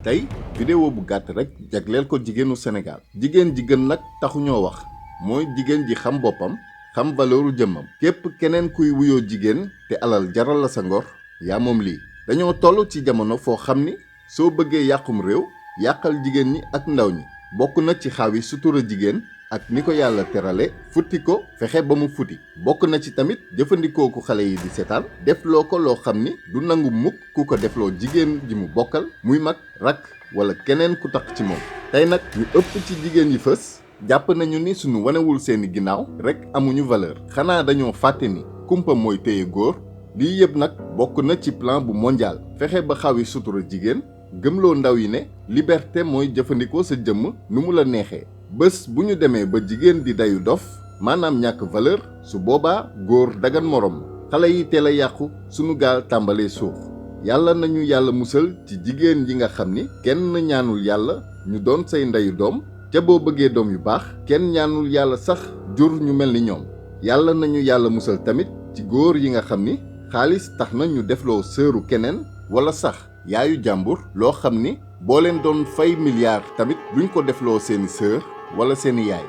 tey vidéo bu gàtt rek jagleel ko jigéenu Sénégal jigéen ji gën nag taxuñoo wax mooy jigéen ji xam boppam xam valeuru jëmmam képp keneen kuy wuyoo jigéen te alal jaral la sa ngor yaa moom lii dañoo toll ci jamono foo xam ni soo bëggee yàqum réew yàqal jigéen ñi ak ndaw ñi bokk na ci xaawi sutura jigéen ak ni ko yàlla terale futti ko fexe ba mu futi bokk na ci tamit jëfandikoo ku xale yi di seetaan defloo ko loo xam ni du nangu mukk ku ko defloo jigéen ji mu bokkal muy mag rakk wala keneen ku tax ci moom tey nag ñu ëpp ci jigéen yi fës jàpp nañu ni suñu wanewul seeni ginnaaw rekk amuñu valeur xanaa dañoo fàtte ni kumpa mooy téye góor lii yëpp nag bokk na ci plan bu mondial fexe ba xawi sutura jigéen gëmloo ndaw yi ne liberté mooy jëfandikoo sa jëmm nu mu la neexee bés bu ñu demee ba jigéen di dayu dof maanaam ñàkk valeur su boobaa góor dagan morom xale yi teel a yàqu sunu gaal tàmbalee suux yàlla nañu yàlla musal ci jigéen yi nga xam ni kenn ñaanul yàlla ñu doon say ndeyu doom ca boo bëggee doom yu baax kenn ñaanul yàlla sax jur ñu mel ni ñoom yàlla nañu yàlla musal tamit ci góor yi nga xam ni xaalis tax na ñu defloo sëru keneen wala sax yaayu jàmbur loo xam ni boo leen doon fay milliard tamit duñ ko defloo seeni sër wala seeni yaay